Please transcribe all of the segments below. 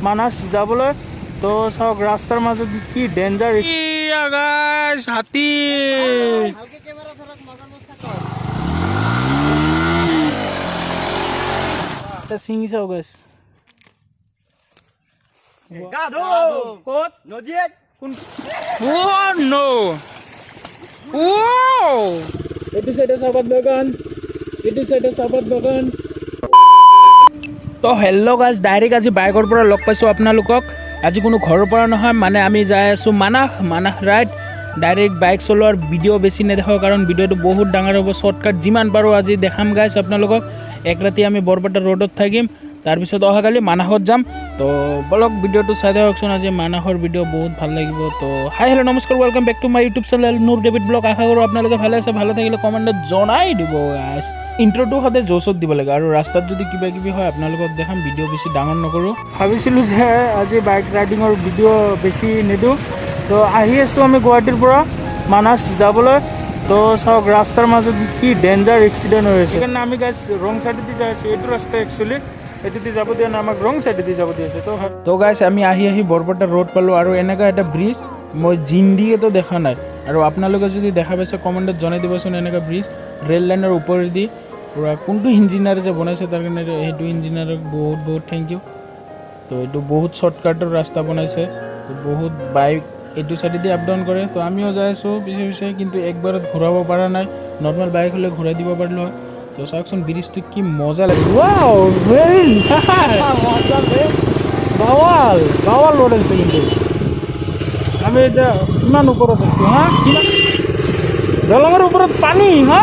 মানাছ যাবলৈ। তো চাওক ৰাস্তাৰ মাজত কি ডেঞ্জাৰ হাতী। ছিঙি চাওক গাইছ। ক'ত কোন? এইটো চাইডে চাহপাত বাগান, এইটো চাইডে চাহপাত বাগান। তো হেল্ল' গাইজ, ডাইৰেক্ট আজি বাইকৰ পৰা লগ পাইছোঁ আপোনালোকক। আজি কোনো ঘৰৰ পৰা নহয়, মানে আমি যাই আছোঁ Manas, Manas ride. Direct bike চলোৱাৰ ভিডিঅ' বেছি নেদেখাওঁ, কাৰণ ভিডিঅ'টো বহুত ডাঙৰ হ'ব। শ্বৰ্টকাট যিমান পাৰোঁ আজি দেখাম গাইজ আপোনালোকক। এক ৰাতি আমি বৰপেটা ৰোডত থাকিম, তাৰপিছত অহাকালি মানাসত যাম। তো বলক ভিডিঅ'টো চাই থাককচোন, আজি মানাসৰ ভিডিঅ' বহুত ভাল লাগিব। তো হাই হেল্ল' নমস্কাৰ, welcome back to my YouTube channel Noor David blog. আশা কৰোঁ আপোনালোকে ভালে আছে। ভালে থাকিলে কমেণ্টত জনাই দিব গাইজ। ইণ্ট্ৰটো সদায় জোচত দিব লাগে, আৰু ৰাস্তাত যদি কিবা কিবি হয় আপোনালোকক দেখাম। ভিডিঅ' বেছি ডাঙৰ নকৰোঁ। ভাবিছিলোঁ যে আজি বাইক ৰাইডিঙৰ ভিডিঅ' বেছি নিদিওঁ। তো আহি আছোঁ আমি গুৱাহাটীৰ পৰা মানাছ যাবলৈ। তো চাওক ৰাস্তাৰ মাজত কি ডেঞ্জাৰ এক্সিডেণ্ট হৈ আছে। সেইকাৰণে আমি গাইজ ৰং চাইডেদি যাই আছোঁ। এইটো ৰাস্তা একচুৱেলি এইটোদি যাব দিয়া নাই, আমাক ৰং চাইডেদি যাব দি আছে। তো গাইজ আমি আহি আহি বৰপেটা ৰোড পালোঁ, আৰু এনেকুৱা এটা ব্ৰিজ মই জিন্দিগীতো দেখা নাই। আৰু আপোনালোকে যদি দেখা পাইছে কমেণ্টত জনাই দিবচোন। এনেকুৱা ব্ৰিজ ৰেল লাইনৰ ওপৰেদি পূৰা কোনটো ইঞ্জিনিয়াৰে যে বনাইছে, তাৰ কাৰণে সেইটো ইঞ্জিনিয়াৰক বহুত বহুত thank U. তো এইটো বহুত শ্বৰ্টকাটৰ ৰাস্তা বনাইছে, বহুত বাইক এইটো চাইডেদি আপ ডাউন কৰে। তো আমিও যাই আছোঁ পিছে পিছে, কিন্তু একবাৰত ঘূৰাব পৰা নাই। নৰ্মেল বাইক হ'লে ঘূৰাই দিব পাৰিলোঁ হয়। তো চাওকচোন ব্ৰিজটো কি মজা লাগে। ৱাও, ভেৰি বাৱাল বাৱাল ৰোড আছে। কিন্তু আমি এতিয়া কিমান ওপৰত আছোঁ, হা? কিমান দলঙৰ ওপৰত পানী, হা?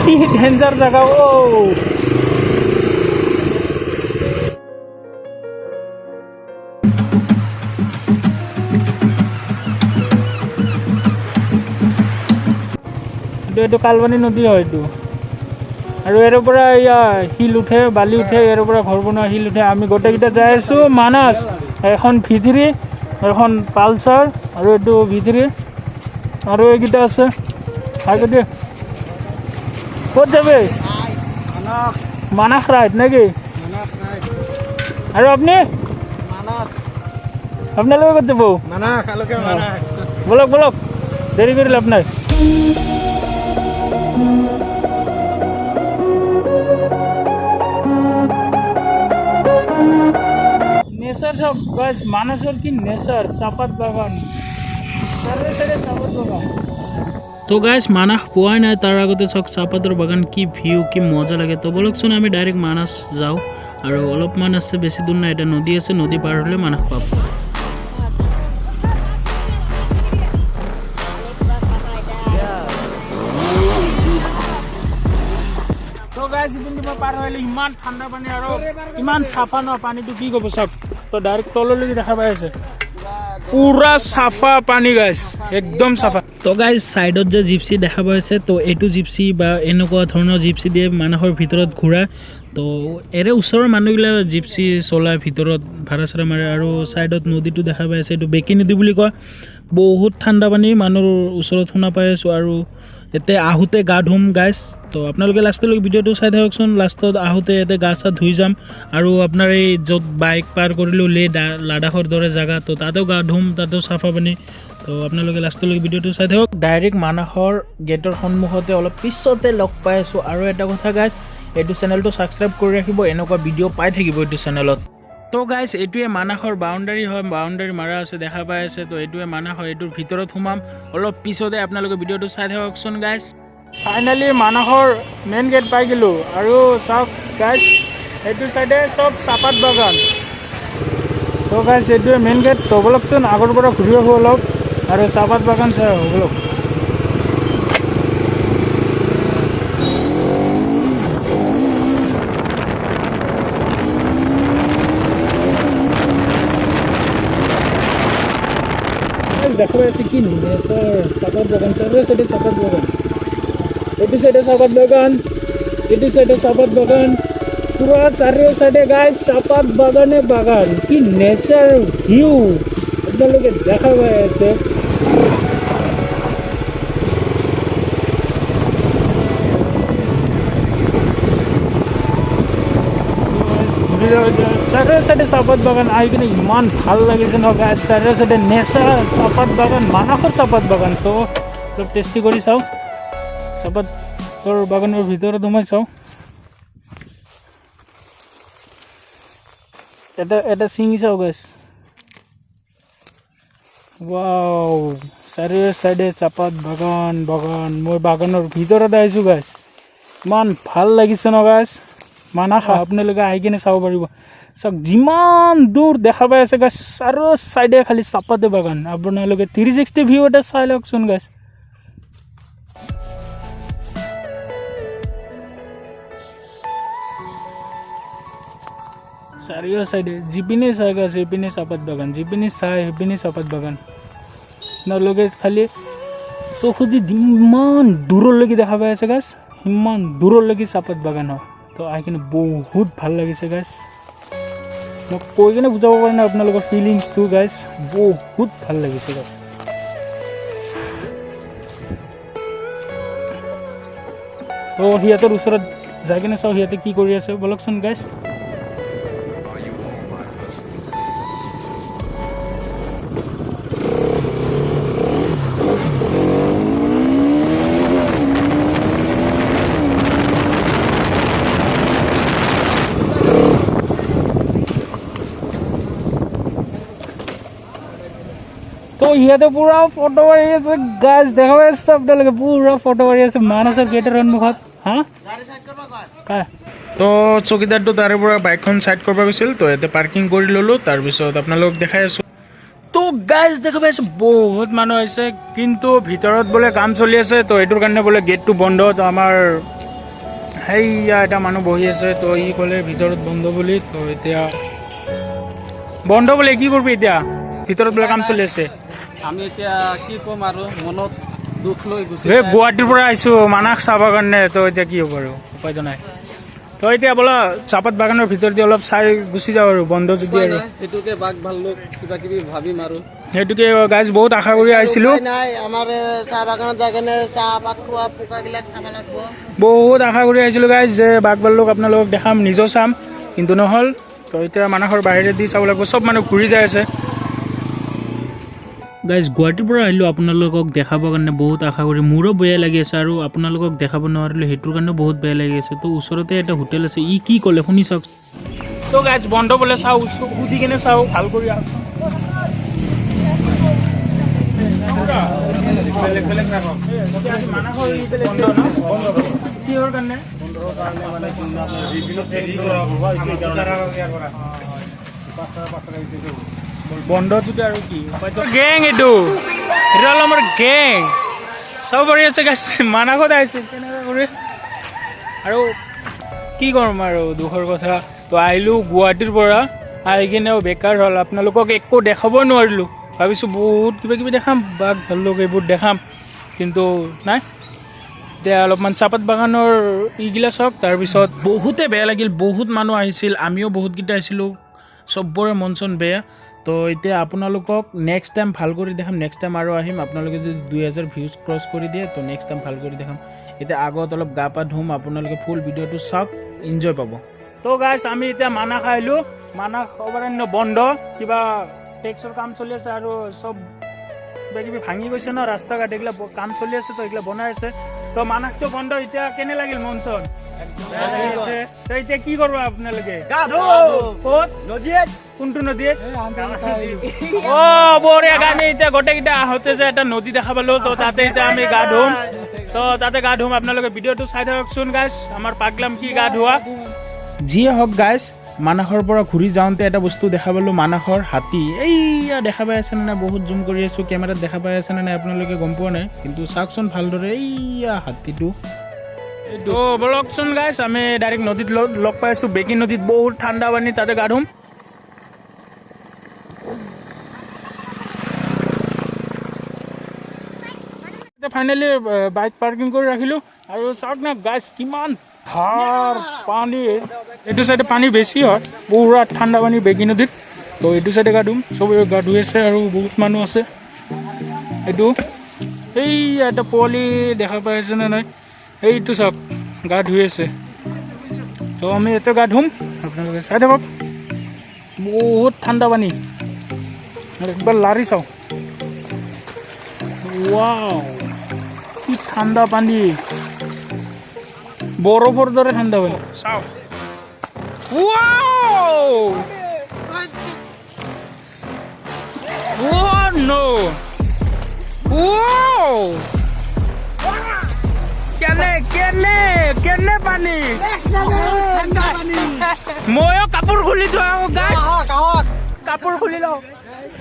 কি ডেঞ্জাৰ জেগা। অ' এইটো কালপানী নদী হয় এইটো। আৰু ইয়াৰ পৰা এয়া শিল উঠে, বালি উঠে, ইয়াৰ পৰা ঘৰ বনোৱা শিল উঠে। আমি গোটেইকেইটা যাই আছোঁ মানাছ। এখন ভিথিৰি, এখন পালচাৰ, আৰু এইটো ভিথিৰি, আৰু এইকেইটা আছে। হাই দিয়ে ক'ত যাবে? মানাস ৰাইড নেকি? আৰু আপুনি আপোনালোকে ক'ত যাব? বলক বলক, দেৰি কৰি লাভ নাই। নেচাৰ সব গাছ, মানাসৰ কি নেচাৰ, চাহপাত বাগান, চাৰিও চাইডে চাহপাত বাগান। তো গাইজ মানাস পোৱাই নাই, তাৰ আগতে চাওক চাহপাতৰ বাগান, কি ভিউ, কি মজা লাগে। তো বলকচোন আমি ডাইৰেক্ট মানাস যাওঁ, আৰু অলপমান আছে, বেছি দূৰ নাই। এটা নদী আছে, নদী পাৰ হ'লে মানাস পাব। তো গাইজ ইপিনে মই পাৰ হৈ আহিলোঁ, ইমান ঠাণ্ডা পানী আৰু ইমান চাফা ন পানীটো, কি ক'ব চাওক। তো ডাইৰেক্ট তললৈকে দেখা পাই আছে, পুৰা চাফা পানী গাইজ, একদম চাফা। তো গাইজ ছাইডত যে জিপচি দেখা পাইছে, তো এইটো জিপচি বা এনেকুৱা ধৰণৰ জিপচি দিয়ে মানুহৰ ভিতৰত ঘূৰা। তো এৰে ওচৰৰ মানুহগিলা জিপচি চলাই ভিতৰত ভাড়া চাড়া মাৰে। আৰু ছাইডত নদীটো দেখা পাই আছে, এইটো বেকী নদী বুলি কয়। বহুত ঠাণ্ডা পানী, মানুহৰ ওচৰত শুনা পাই আছোঁ। আৰু ইয়াতে আহোঁতে গা ধুম গাইজ। তো আপোনালোকে লাষ্টলৈকে ভিডিঅ'টো চাই থাককচোন। লাষ্টত আহোঁতে ইয়াতে গা চা ধুই যাম। আৰু আপোনাৰ এই য'ত বাইক পাৰ কৰিলোঁ লে লাডাখৰ দৰে জেগা, তো তাতেও গা ধুম, তাতেও চাফা পানী। তো আপোনালোকে লাষ্টলৈকে ভিডিঅ'টো চাই থাকক। ডাইৰেক্ট মানাসৰ গেটৰ সন্মুখতে অলপ পিছতে লগ পাই আছোঁ। আৰু এটা কথা গাইজ, এইটো চেনেলটো ছাবস্ক্ৰাইব কৰি ৰাখিব, এনেকুৱা ভিডিঅ' পাই থাকিব এইটো চেনেলত। তো গাইজ এইটোৱে মানাসৰ বাউণ্ডাৰী হয়, বাউণ্ডাৰী মাৰা আছে, দেখা পাই আছে। তো এইটোৱে মানাস হয়, এইটোৰ ভিতৰত সোমাম অলপ পিছতে। আপোনালোকে ভিডিঅ'টো চাই থাককচোন গাইজ। ফাইনেলি মানাসৰ মেইন গেট পাই গ'লোঁ। আৰু চাওক গাইজ, এইটো চাইডে চব চাহপাত বাগান। তো গাইজ এইটোৱে মেইন গেট। তো বলকচোন আগৰ পৰা ঘূৰি আহোঁ অলপ, আৰু চাহপাত বাগান চাই আহোঁ বলক। দেখা পাইছে কি নেচাৰ, চাহপাত বাগান, চাৰিও চাইডে চাহপাত বাগান। এইটো চাইডে চাহপাত বাগান, এইটো চাইডে চাহপাত বাগান, পুৰা চাৰিও চাইডে গাইজ চাহপাত বাগানে বাগান। কি নেচাৰ ভিউ আপোনালোকে দেখা পাই আছে। ভিতৰত চাৰিও চাইডে চাহপাত বাগান। আহি কিনে ইমান ভাল লাগিছে ন গাইজ, চাৰিও চাইডে নেচাৰ চাহপাত বাগান, মানাসৰ চাহপাত বাগান। তো অলপ টেষ্টি কৰি চাওঁ, চাহপাতৰ বাগানৰ ভিতৰত সোমাই চাওঁ। এটা এটা ছিঙি চাওঁ গাইজ। ৱাও, চাৰিও চাইডে চাহপাত বাগান বাগান। মই বাগানৰ ভিতৰত আহিছোঁ গাইজ, ইমান ভাল লাগিছে ন গাইজ। মানাস আপোনালোকে আহি কিনে চাব পাৰিব। চাওক যিমান দূৰ দেখা পাই আছে গাইজ, চাৰিও চাইডে খালি চাহপাতে বাগান। আপোনালোকে 360 ভিউ এটা চাই লওকচোন গাইজ। চাৰিও চাইডে যিপিনে চাই গাইজ সেইপিনে চাহপাত বাগান, যিপিনে চাই সেইপিনে চাহপাত বাগান। আপোনালোকে খালি চকু দি ইমান দূৰলৈকে দেখা পাই আছে গাইজ, সিমান দূৰলৈকে চাহপাত বাগান হয়। তো আহি কিনে বহুত ভাল লাগিছে গাইজ, মই কৈ কিনে বুজাব পৰা নাই আপোনালোকৰ ফিলিংছটো গাইজ, বহুত ভাল লাগিছে গাইজ। তো সিহঁতৰ ওচৰত যাই কিনে চাওঁ সিহঁতে কি কৰি আছে, ব'লকচোন গাইজ। তো সিহঁতে পুৰা ফটো মাৰি আছে গাইজ, দেখা পাই আছে আপোনালোকে, পুৰা ফটো মাৰি আছে মানসৰ গেটৰ সন্মুখত। হা তো চকীদাৰটো তাৰে পৰা বাইকখন চাইড কৰিব গৈছিল, তো ইয়াতে পাৰ্কিং কৰি ল'লোঁ, তাৰপিছত আপোনালোকক দেখাই আছোঁ। তো গাইজ দেখা পাইছোঁ বহুত মানুহ আহিছে, কিন্তু ভিতৰত বোলে কাম চলি আছে, তো এইটোৰ কাৰণে বোলে গেটটো বন্ধ। তো আমাৰ সেইয়া এটা মানুহ বহি আছে, তো ই ক'লে ভিতৰত বন্ধ বুলি। তো এতিয়া বন্ধ বোলে কি কৰিবি এতিয়া, ভিতৰত বোলে কাম চলি আছে। আমি এতিয়া কি ক'ম আৰু, মনত দুখ লৈ গুচি এই গুৱাহাটীৰ পৰা আহিছোঁ মানাস চাবৰ কাৰণে, তো এতিয়া কি হ'ব আৰু, উপায়তো নাই। তো এতিয়া বোলা চাহপাত বাগানৰ ভিতৰত দি অলপ চাই গুচি যাওঁ আৰু, বন্ধ যদি আৰু সেইটোকে বাঘ ভাল্লুক কিবা কিবি ভাবিম আৰু সেইটোকে গাইজ বহুত আশা কৰি আহিছিলোঁ। নাই আমাৰ চাহ বাগানত যাই কেনে চাহপাত খোৱা পোকাবিলাক চাব লাগিব। বহুত আশা কৰি আহিছিলোঁ গাইজ যে বাঘ ভাল্লুক আপোনালোকক দেখাম, নিজেও চাম, কিন্তু নহ'ল। তো এতিয়া মানাসৰ বাহিৰে দি চাব লাগিব, চব মানুহ ঘূৰি যাই আছে। গাইজ গুৱাহাটীৰ পৰা আহিলোঁ আপোনালোকক দেখাবৰ কাৰণে, বহুত আশা কৰি মোৰো বেয়া লাগি আছে আৰু আপোনালোকক দেখাব নোৱাৰিলোঁ সেইটোৰ কাৰণেও বহুত বেয়া লাগি আছে। তো ওচৰতে এটা হোটেল আছে, ই কি ক'লে শুনি চাওক। তো গাইজ বন্ধ বোলে চাওঁ, সুধি কিনে চাওঁ ভাল কৰি। কিহৰ কাৰণে? বন্ধ যদি আৰু কি গেং, এইটো এইটো হ'ল আমাৰ গেং, চাব পাৰি আছে গাইজ, মানাসত আহিছে কেনেকুৱা কৰি আৰু কি কৰিম আৰু, দুখৰ কথা। তো আহিলোঁ গুৱাহাটীৰ পৰা, আহি কিনেও বেকাৰ হ'ল, আপোনালোকক একো দেখাব নোৱাৰিলোঁ। ভাবিছোঁ বহুত কিবা কিবি দেখাম, বাঘ ভাল্লুক এইবোৰ দেখাম, কিন্তু নাই। এতিয়া অলপমান চাহপাত বাগানৰ ইগিলা চাওক, তাৰপিছত বহুতে বেয়া লাগিল, বহুত মানুহ আহিছিল, আমিও বহুতকেইটা আহিছিলোঁ, চবৰে মন চন বেয়া। তো এতিয়া আপোনালোকক নেক্সট টাইম ভাল কৰি দেখাম, নেক্সট টাইম আৰু আহিম। আপোনালোকে যদি 2000 ভিউজ ক্ৰছ কৰি দিয়ে তো নেক্সট টাইম ভাল কৰি দেখাম। এতিয়া আগত অলপ গা পা ধুম, আপোনালোকে ফুল ভিডিঅ'টো চাওক, এনজয় পাব। তো গাইজ আমি এতিয়া মানাস আহিলোঁ, মানাস অভয়াৰণ্য বন্ধ, কিবা টেক্সৰ কাম চলি আছে আৰু চব কিবা কিবি ভাঙি গৈছে ন ৰাস্তা ঘাট, এইগিলা কাম চলি আছে, তো এইগিলা বনাই আছে। তো মানাসটো বন্ধ, এতিয়া কেনে লাগিল মন চন? তো এতিয়া কি কৰিব আপোনালোকে? ক'ত? কোনটো নদীত? অ বঢ়িয়া, আমি এতিয়া গোটেইকেইটা আহোঁতে যে এটা নদী দেখা পালো, তো তাতে এতিয়া আমি গা ধুম। তো তাতে গা ধুম, আপোনালোকে ভিডিঅ'টো চাই থাককচোন গাইজ, আমাৰ পাগলাম কি গা ধোৱা। যিয়ে হওক গাইজ, মানাসৰ পৰা ঘূৰি যাওঁতে এটা বস্তু দেখা পালোঁ, মানাসৰ হাতী। এইয়া দেখা পাই আছেনে নাই? বহুত জুম কৰি আছোঁ, কেমেৰাত দেখা পাই আছেনে নাই আপোনালোকে গম পোৱা নাই, কিন্তু চাওকচোন ভালদৰে, এইয়া হাতীটো। তো বলকচোন গাইজ, আমি ডাইৰেক্ট নদীত লগ পাই আছোঁ, বেকী নদীত বহুত ঠাণ্ডা পানী, তাতে গা ধুম। ফাইনেলি বাইক পাৰ্কিং কৰি ৰাখিলোঁ আৰু চাওক না গাইজ কিমান ধাৰ পানী, এইটো চাইডে পানী বেছি হয়, পুৰা ঠাণ্ডা পানী বেকী নদীত। তো এইটো চাইডে গা ধুম, চবে গা ধুই আছে আৰু বহুত মানুহ আছে। এইটো এই এটা পোৱালি দেখা পাই আছে নে নাই, এইটো চাওক গা ধুই আছে। তো আমি ইয়াতে গা ধুম, আপোনালোকে চাই থাকক। বহুত ঠাণ্ডা পানী। একবাৰ লাৰি চাওঁ। ৱাও, কি ঠাণ্ডা পানী, বৰফৰ দৰে ঠাণ্ডা পানী। চাওঁ, ৱাও। Oh no! Wow! কেনে কেনে কেনে পানী! ময়ো কাপোৰ খুলি থোৱা গাইছ, কাপোৰ খুলি লওঁ।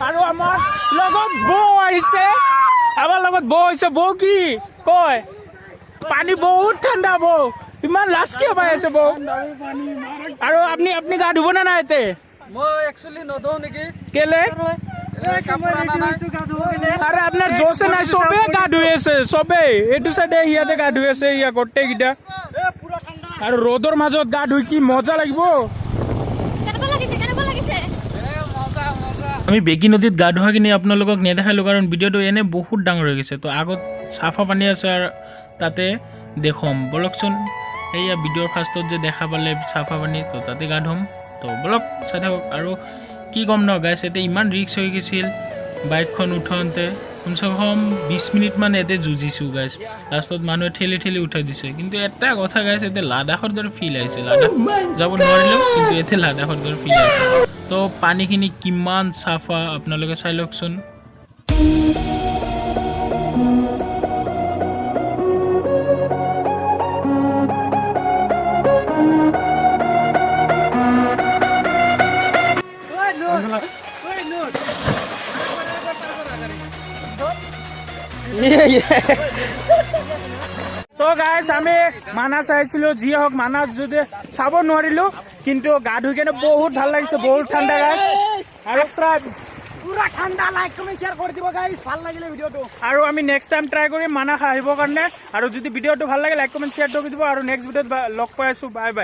আৰু আমাৰ লগত বৌ আহিছে, আমাৰ লগত বৌ আহিছে। বৌ, কি কয়? পানী বহুত ঠাণ্ডা বৌ, ইমান লাজ কিয় পাই আছে বৌ? আৰু আপুনি গা ধুব নে নাই ইয়াতে? মই একচুৱেলি নধওঁ নেকি। কেলে? এই কাপোৰ অনা নাই। আৰে, আপোনাৰ জোছে নাই, চবে গা ধুই আছে, চবে। এইটো চাইডে সিহঁতে গা ধুই আছে, ইয়া গোটেইকেইটা। আৰু ৰ'দৰ মাজত গা ধুই কি মজা লাগিব! কেনেকুৱা লাগিছে? কেনেকুৱা লাগিছে? আমি বেগী নদীত গা ধোৱাখিনি আপোনালোকক নেদেখালোঁ, কাৰণ ভিডিঅ'টো এনে বহুত ডাঙৰ হৈ গৈছে। তো আগত চাফা পানী আছে আৰু তাতে দেখুৱাম ব'লকচোন। সেয়া ভিডিঅ'ৰ ফাৰ্ষ্টত যে দেখা পালে চাফা পানী, তো তাতে গা ধুম। তো ব'লক, চাই থাকক। আৰু কি ক'ম ন গাইছ, ইয়াতে ইমান ৰিস্ক হৈ গৈছিল। বাইকখন উঠাওঁতে কমচে কম 20 মিনিটমান ইয়াতে যুঁজিছোঁ গাইছ। লাষ্টত মানুহে ঠেলি ঠেলি উঠাই দিছে। কিন্তু এটা কথা গাইছ, ইয়াতে লাডাখৰ দৰে ফিল আহিছে। লাডাখ যাব নোৱাৰিলেও কিন্তু ইয়াতে লাডাখৰ দৰে ফিল আহিছে। তো পানীখিনি কিমান চাফা, আপোনালোকে চাই লওকচোন। তো গাইছ, আমি মানাছ আহিছিলো। যি হওক, মানাছ যদি চাব নোৱাৰিলো, কিন্তু গা ধুই কেনে বহুত ভাল লাগিছে। বহুত ঠাণ্ডা গাইছ। আৰু পুৰা ঠাণ্ডা। লাইক, কমেণ্ট, শ্বেয়াৰ কৰি দিব গাইছ, ভাল লাগিলে ভিডিঅ'টো। আৰু আমি নেক্সট টাইম ট্ৰাই কৰিম মানাস আহিবৰ কাৰণে। আৰু যদি ভিডিঅ'টো ভাল লাগে, লাইক, কমেণ্ট, শ্বেয়াৰ কৰি দিব। আৰু নেক্সট ভিডিঅ'ত লগ পাই আছো। Bye bye.